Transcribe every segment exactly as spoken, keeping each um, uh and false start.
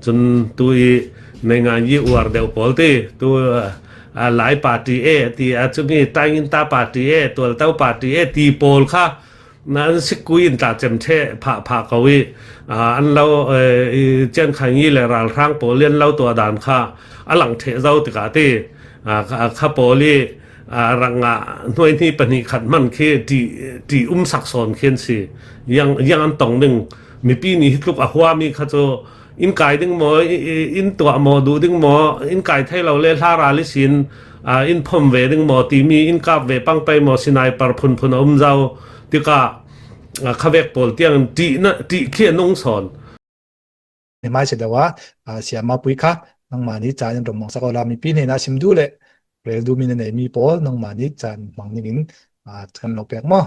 Cun tu i nei ngan yi uar deuh pawl ti tu, a, Lai party e ti, a, cumi Taingin ta party e, Tualto party e ti pawl kha na an sikui in tla cem ṭheh phah phah ko i, a, an lo, eh, i cian khan yi le ralhrang pawl i an lo tuah dan kha a lang ṭheh zo tikah ti, a, kha, kha pawl i, a, rak ngah hnuai hnih pahnih khat hman khi ṭih, ṭih um sak sawn khi an si. Yang, yang an tong ding mipi nih hi tluk a huami kha cu in kai ding maw, i, i, in tuah maw, duh ding maw, in kai thei lo le hla ral ihsin, aa, in phom ve ding maw timi, in kap ve pang pei maw, sniper phunphun a um zo tikah, aa, khavek pawl tiang ṭih na, ṭih khi a nung sawn. Hi mai si lo a, aa, Siama Pui kha nangmah nih caan in rom hmang sak awla mipi hnenah sim duh le rel duhmi na neimi pawl nangmah nih caan hmang ningin, aa, kan lo pek maw?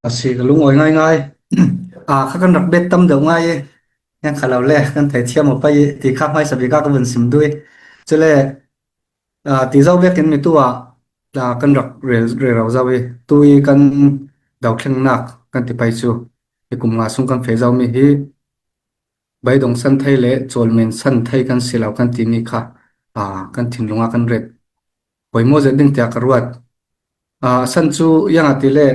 A si, ka lungawi ngaingai. Aa, kha kan rak bet tam deuh ngai i, hiang kha lo le kan thei thiam aw pei i ti kha hmaisa bik ah ka vun sim duh i. Cule, aa, ti zo vekin mi tu ah, aa, kan rak rel, rero zo i, tu i kan dothlengnak kan ti pei cu hi kum nga sung kan feh zomi hi beidong san thei le cawlmen san thei kan si lo kan timi kha, aa, kan thinlung ah kan ret poimawh zet ding tiah ka ruat. Aa, a san cu ziangahtile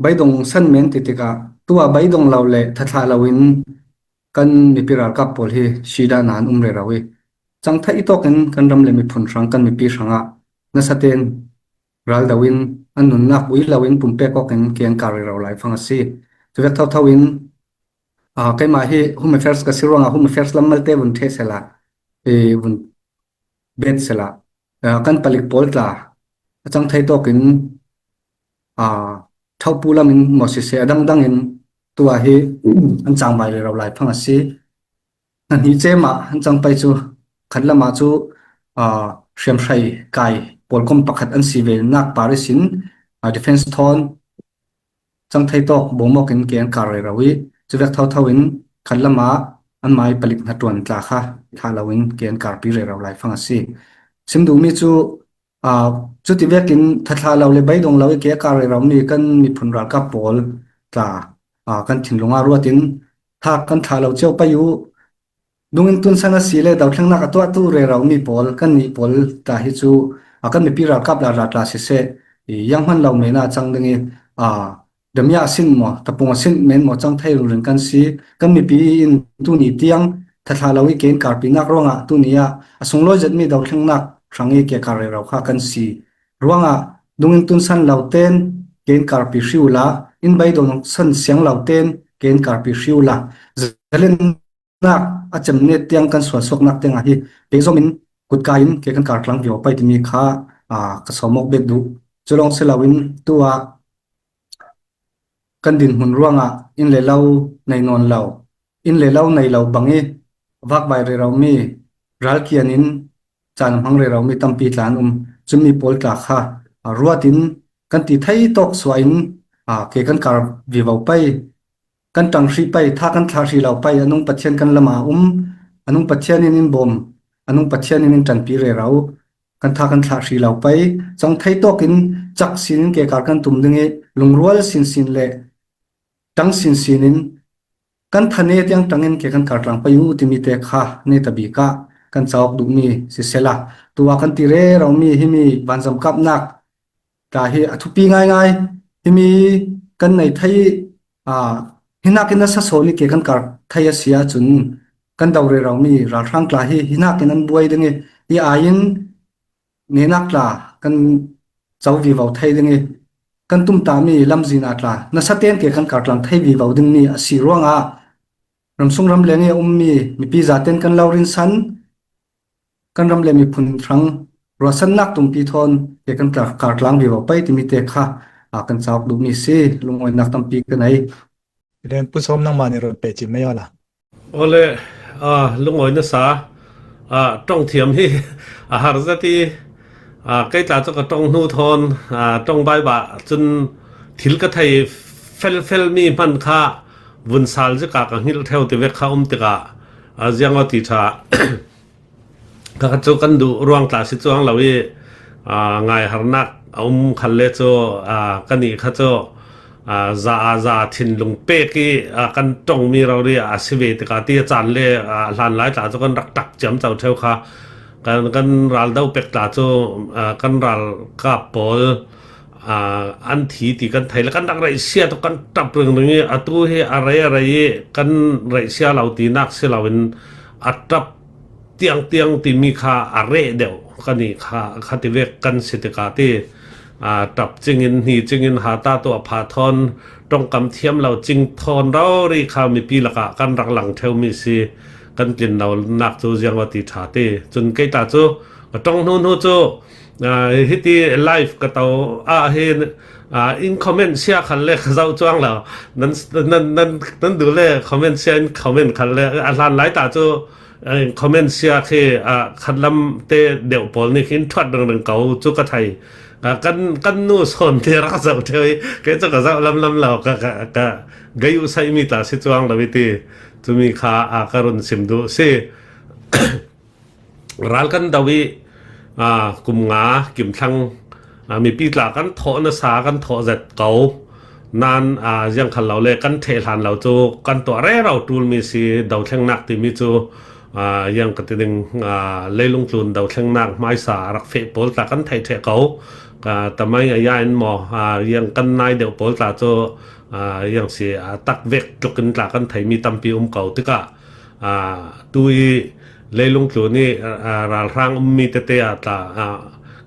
beidong san men ti tikah tu ah beidong lo le thathlah loin kan mipi ralkap pawl hi si dah nain um rero i, cang theih tawkin kan ram le miphun hrang, kan mipi hrangah nasa tein ral do in an nunnak ui loin pumpek awkin ke an kar rero lai fang a si. Cuvek thotho in, aa, keimah hi Home Affairs ka si ruangah Home Affairs lam malte vun ṭheh sehla, i, vun bet sehla, aa, kan palik pawl tla a cang thei tawkin, aa, ṭhopu lam in maw siseh, a dangdang in tu ah hi an cangvai rero lai fang a si. Hna hnih cem ah an cang pei cu khat lam ah cu, aa, hriamhrei kai pawlkom pakhat an si ve nak par ihsin, aa, defense thawn cang thei tawk bawmawk in ke an kar rero i, cuvek thotho in khat lam ah anmai palik hnaṭuan tla kha thlah loin ke an karpi rero lai fang a si. Sim duhmi cu, aa, cuti vekin thathlah lo le beidong lo i ke a kar reromi kan miphun ralkap pawl tla, aa, kan thinlung ah ruat in thak kan thlah lo cio pei uh. Dungin tunsan a si le dothlengnak a tuahtu reromi pawl kannih pawl tla hi cu, aa, kan mipi ralkap ralra tla siseh, i, zianghman lo men ah cang ding i, aa, damia a sin maw, tapung a sin men maw, cang thei ringring kan si. Kan mipi in tuni tiang thathlah lo i ke in karpinak ruangah tuni ah a sunglawi zetmi dothlengnak hrang i ke kar rero kha kan si ruangah dungin tunsan lo tein ke in karpi hri uhla, in beidong san siang lo tein ke in karpi hri uhla, zalennak a cem net tiang kan sualsuaknak tiang ah hi pehzom in kutkai in ke kan kar tlang vivo pei timi kha, aa, ka sawm awk bet duh. Cu lawng si loin tu ah kan dinhmun ruangah inn le lo nei nawn lo, inn le lo nei lo bang i vakvai reromi, ralkian in caan hmang reromi tampi tla an um. Cumi pawl tla kha, aa, ruat in kan ti thei tawk suah in, aa, ke kan kar vivo pei, kan ṭang hrih pei, tha kan thlah hrih lo pei, a nung Pathian kan lam ah um, a nung Pathian in in bawm, a nung Pathian in in ṭanpi rero, kan tha kan thlah hrih lo pei, cang thei tawkin cak sinin ke kar kan tum ding i, lungrual sinsin le ṭang sinsin in kan thane tiang ṭangin ke kan kar tlang pei uh timi te kha neta bik ah kan cauk duhmi sisehla, tu ah kan ti reromi himi vanzam kapnak tla hi a thupi ngaingai. Himi kan nei thei i, aa, hi nakin nasa sawn i ke kan kar thei a si ahcun kan do reromi ralhrang tla hi hi nakin an buai ding i, i ai in nehnak tla kan co vivo thei ding i, kan tumtahmi lamzin ah tla nasa tein ke kan kar tlang thei vivo dingmi a si ruangah ramsung ramleng i a ummi mipi zaten kan lo rinsan, kan ram le miphun hrang ruahsannak tumpi thawn ke kan kar, kar tlang vivo pei timi te kha, aa, kan cauk duhmi si. Lungawinak tampi ka nei. Len Pu Sawm, nangmah nih run pe cin mai awla. Awle, aa, lungawi nasa, aa, ṭong thiam hi a har zet i, aa, kei tla cu ka ṭong hnu thawn, aa, ṭong baibah cun thil ka thei felfel mi hman kha vun sal zikah ka hngilh ṭheu ti vek kha um tikah, aa, ziang aw ti ṭha. Ka kha cu kan duh ruang tla si cuang lo i, aa, ngaiharnak a um khal le cu, aa, kan nih kha cu, aa, za a za thinlung pek i, aa, kan ṭong mi rori a si ve tikah ti a caan le, aa, hlan lai tla cu kan rak ṭap ciamco ṭheu kha. Kan, kan ral do pek tla cu, aa, kan ralkap pawl, aa, an thi ti kan thei le kan rak reihsia tuk kan ṭap ringring i atu hi a rei a rei i kan reihsia lo tinak si loin a ṭap tiangtiang timi kha a reh deuh kan i kha, kha ti vek kan si tikah ti, aa, ṭap cingin, hni cingin, hata tu a pha thawn, ṭongkam thiam lo cing thawn rori kha mipi lakah kan rak lang ṭheu mi si kan tlin lo nak cu ziang a ti ṭha ti. Cun kei ta cu a ṭong hnu hnu cu, aa, hiti live ka to ah hin, aa, in comment sia khal le ka zoh cuang lo. Nan, nan, nan, nan duh le comment sia in comment khal le a hlan lai ta cu, aa, comment sia khi, aa, khatlam te deuh pawl nih khin thuat ringring ko cu ka thei. Aa, kan, kan nu sawn te rak zoh ṭheu i kei cu ka zoh lamlam lo, ka, ka, ka gei uh saih mi ta si cuang lo i ti. Cumi kha, aa, ka run sim duh si. Ral kan do i, aa, kum nga kim thlang, aa, mipi tla kan thawh nasa kan thawh zet ko. Nan, aa, ziang khal lo le kan ṭheh hlan lo cu kan tuah rero ṭul mi si, dothlengnak timi cu, aa, ziang ka ti ding, aa, leilung tlun dothlengnak hmaisa a rak feh pawl tla kan theih ṭheh ko. Aa, tamai a ya in maw, aa, ziang kan nai deuh pawl tla cu, aa, ziang si, aa, tak vek tluk in tla kan theimi tampi um ko tikah, aa, tu i leilung tlun i, aa, ralhrang ummi tete ah tla, aa,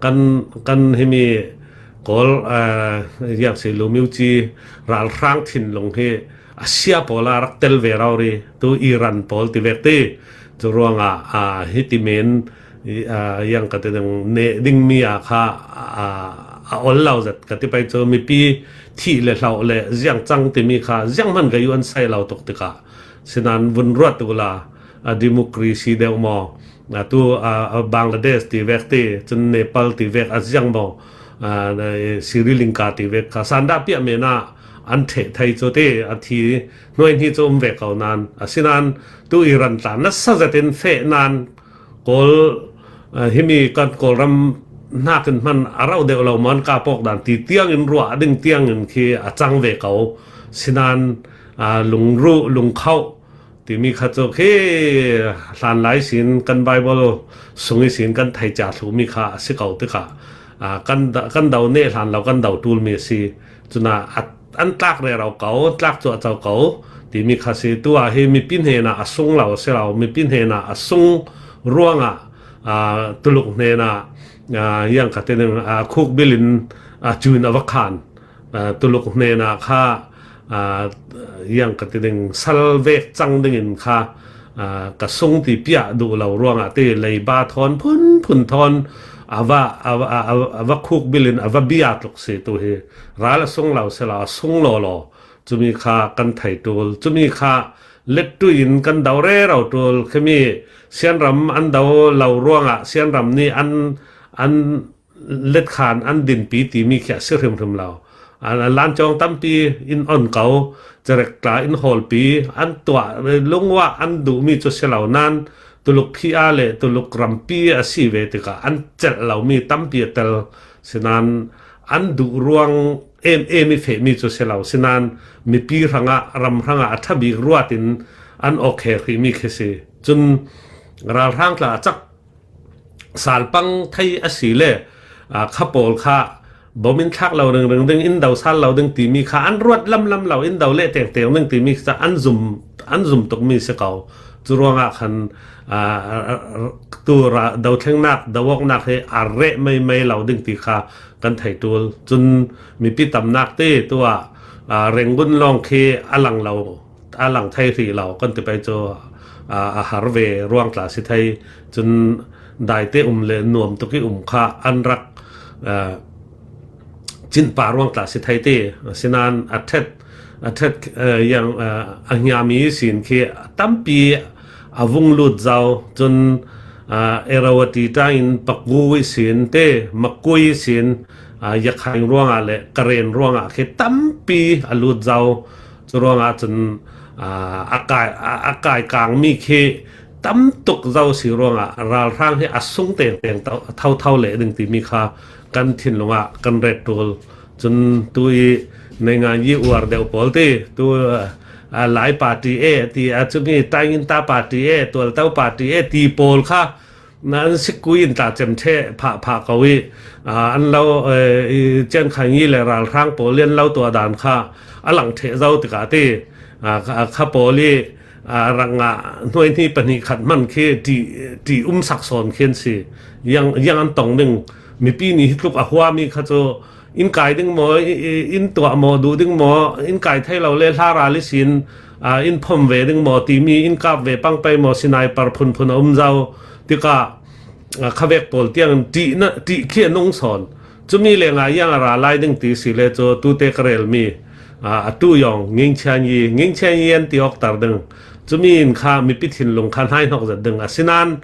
kan, kan himi Kawl, aa, ziang si Lumiuci ralhrang thinlung hi a sia pawl a rak tel ve rori, tu Iran pawl ti vek ti. Cu ruangah, aa, hiti men, aa, ziang ka ti ding, neh ding mi a kha, aa, a ol lo zet ka ti pei cu mipi thih le hlauh le ziang cang timi kha ziang hman gei uh an saih lo tuk tikah, sinan vun ruat uhla, a democracy deuh maw, a tu, a, a Bangladesh ti vek ti, cun Nepal ti vek a ziang maw, a, Sri Lanka ti vek kha sandah piah men ah an ṭheh thei cu ti a thi hnuai hnih cu um ve ko nan, asinan tu Iran tla nasa zetin feh nan Kawl, a, himi kan Kawlram hnakin hman a rauh deuh lo maw an kap awk dan ti tiangin ruah ding tiangin khi a cang ve ko. Sinan, aa, lungruh, lungkhauh timi kha cu khi hlanlai sin kan Bible sung ihsin kan thei cia thluhmi kha a si ko tikah, aa, kan, kan do neh hlan lo kan do ṭulmi a si. Cunah a, an tlak rero ko, tlak cuahco ko timi kha si. Tu ah hi mipi hnenah a sung lo a si lo, mipi hnenah a sung ruangah, aa, Tuluk hnenah, aa, ziang ka ti ding, aa, khukbil in, aa, cun a va khan. Aa, Tuluk hnenah kha, aa, ziang ka ti ding, sal vek cang dingin kha, aa, ka sung ti piah duh lo ruangah ti leiba thawn phunphun thawn a va, a, a, a, a va khukbil in a va bia tluk si tu hi. Ral a sung lo si lo, a sung lawlaw. Cumi kha kan thei ṭul. Cumi kha lettuh in kan do rero ṭul. Khimi Sianram an do lo ruangah Sianram nih an, an let khan an dinpi timi khi a si hrimhrim lo. A, a lancawng tampi in on ko, cerek tla in hawlpi, an tuah lungua an duhmi cu si lo nan, Tuluk phi a le Tuluk rampi a si ve tikah an celh lomi tampi a tel. Sinan an duh ruang em em i fehmi cu si lo. Sinan mipi hrangah, ram hrangah a ṭha bik ruat in an awk khe hrihmi khi si. Cun ralhrang tla a cak salpang thei a si le, aa, kha pawl kha bom in thlak lo ringring ding, in do sal lo ding timi kha an ruat lamlam lo, in do leh tengteng ding timi kha an zum, an zum tukmi si ko. Cu ruangah khan, aa, tu ra, dothlengnak, do awknak hi a reh meimei lo ding ti kha kan thei ṭul. Cun mipi tamnak ti tu ah, aa, Rangoon lawng khi a lang lo, a lang thei hrih lo kan ti pei cu, aa, a har ve ruang tla si thei. Cun daite um le nuam tuk i um kha an rak, aa, cinpa ruang tla si thei ti. Sinan a ṭhet, a ṭhet, aa, ziang, aa, a hniami sin khi tampi a vung lut zo. Cun, aa, Irrawaddy ṭangin Paku ihsin ti, Makui ihsin, aa, Yakhain ruangah le Karen ruangah khi tampi a lut zo. Cu ruangah cun, aa, a kai, a, a kaikangmi khi tam tuk zo si ruangah ralhrang hi a sung tengteng to, thotho leh ding timi kha kan thinlung ah kan ret ṭul. Cun tu i Neingan yi uar deuh pawl ti, tu, a, Lai party e ti, a, chumi Taingin ta party e, Tualtau party e ti pawl kha, na an sikui in ta cem ṭheh phah phah ko i, a, an lo, e, i, Chian Khan Yi le ralhrang pawl i an lo tuah dan kha a lang ṭheh zo tikah ti, a, kha, kha pawl i, a, rak ngah hnuai hni pahnih khat hman khi ṭih, ṭih um sak sawn khi an si. Yang, yang an tong ding, mipi nih hi tluk a huami kha cu, in kai ding maw, i, i, in tuah maw, duh ding maw, in kai thei lo le hla ral ihsin, a, in phom ve ding maw timi, in kap ve pang pei maw, sniper phunphun a um zo tikah, a, khavek pawl tiang ṭih na, ṭih khi a nung sawn. Cumi le ngai yang a ra lai ding ti si le cu tute ka relmi, a, a tu yawng Ngin Chian Yi, Ngin Chian Yi an ti awk tar ding. Cumi in kha mipi thinlung kha hnaihnok zet ding. Asinain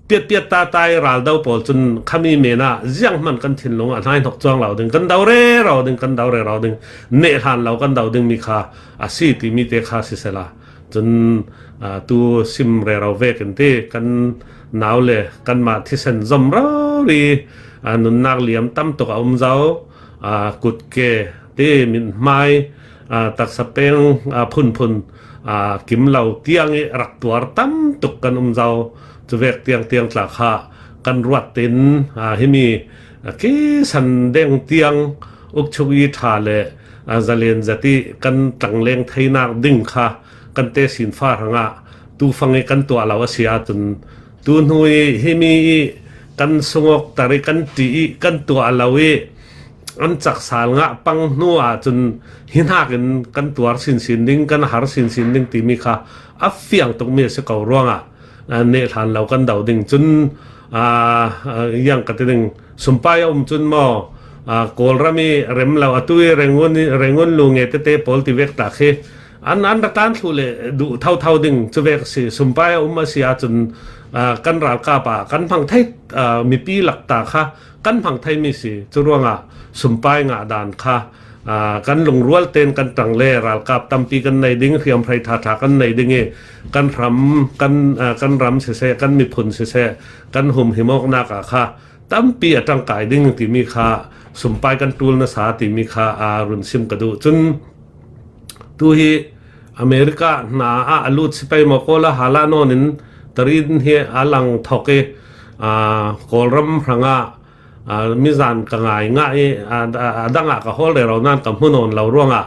piatpiat tatai ral do pawl cun khami men ah zianghman kan thinlung a hnaihnok cuang lo ding, kan do rero ding, kan do rero ding, neh hlan lo kan do dingmi kha a si timi te kha sisela. Cun, aa, tu sim rero vekin ti kan nau le kanmah thisen zom rori, aa, nunnak liam tam tuk a um zo, aa, kutke ti, mithmai, aa, taksa peng, aa, phunphun, aa, kim lo tiang i rak tuar tam tuk kan um zo. Cuvek tiang tiang tla kha kan ruat tin, aa, himi, aa, kisan deng tiang ukchuk i ṭha le, aa, zalen zat i kan tlangleng theinak ding kha kan tesinfa hrangah tufang i kan tuah lo a si ahcun, tu hnu i himi i kan sungawkter i kan ṭih i kan tuah lo i an caksal ngah pang hnu ahcun hi hnakin kan tuar sinsin ding, kan har sinsin ding timi kha a fiang tukmi a si ko ruangah, aa, neh hlan lo kan do ding. Cun, aa, aa, yang ka ti ding, sumpai a um cun maw, aa, Kawlram i rem lo, atu i Rangoon i, Rangoon lu nge tete pawl ti vek ta khi an, an ra tlan thluh le duh thotho ding cuvek si, sumpai a um a si ahcun, aa, kan ralkap ah kan hmang thei, aa, mipi lakta kha kan hmang theimi si. Cu ruangah sumpai ngah dan kha, aa, kan lungrual tein kan ṭang le ralkap tampi kan nei ding, hriamhrei ṭhaṭha kan nei ding i kan hram, kan, aa, kan ram siseh, kan miphun siseh, kan humhim awknak ah kha tampi a ṭangkai ding timi kha, sumpai kan ṭul nasa timi kha, aa, run sim ka duh. Cun tu hi America hna ah a lut si pei maw, Kawl a hal ah nawn in tarin hi a lang thok i, aa, Kawlram hrangah, aa, mizan ka ngai ngah i, aa, a, a dang ah ka hawl rero nain ka hmu nawn lo ruangah,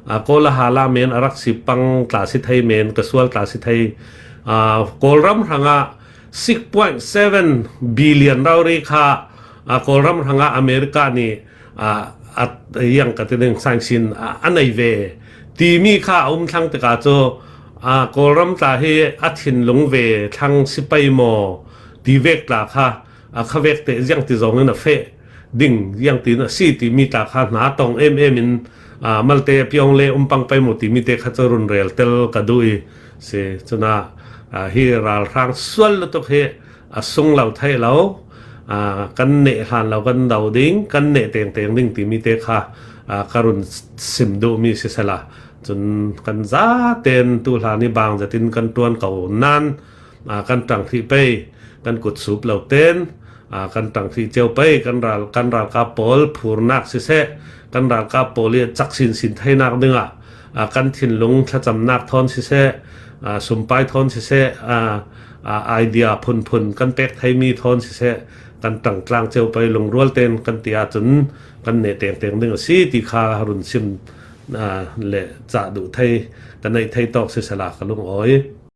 aa, Kawl a hal ah men a rak si pang tla si thei, men ka sual tla si thei, aa, Kawlram hrangah six point seven billion rori kha, aa, Kawlram hrangah America nih, aa, a, yang ka ti ding, sanction, aa, a nei ve timi kha a um thlang tikah cu, aa, Kawlram tla hi a thinlung ve thlang si pei maw ti vek tla kha, aa, khavek te ziang ti zong in a feh ding, ziang tin a si timi tla kha hna tong em em in, aa, malte a piawng le um pang pei maw timi te kha cu run rel tel ka duh i si. Cunah, aa, hi ralhrang sual lutuk hi a sung lo theih lo, aa, kan neh hlan lo kan do ding, kan neh tengteng ding timi te kha, aa, ka run sim duhmi sisela. Cun kan zaten tu hlan i bang zetin kan ṭuan ko nain, aa, kan ṭang hrih pei, kan kut sup lo ten, aa, kan ṭang hrih cio pei, kan ral, kan ralkap pawl phurnak siseh, kan ralkap pawl i cak sinsin theinak dingah, aa, kan thinlung thlacamnak thawn siseh, aa, sumpai thawn siseh, aa, aa, idea phunphun kan pek theimi thawn siseh, kan ṭang tlang cio pei, lungrual ten kan ti ahcun kan neh tengteng ding a si ti kha run sim, aa, le cah duh thei, ka neih thei tawk sisela ka lungawi.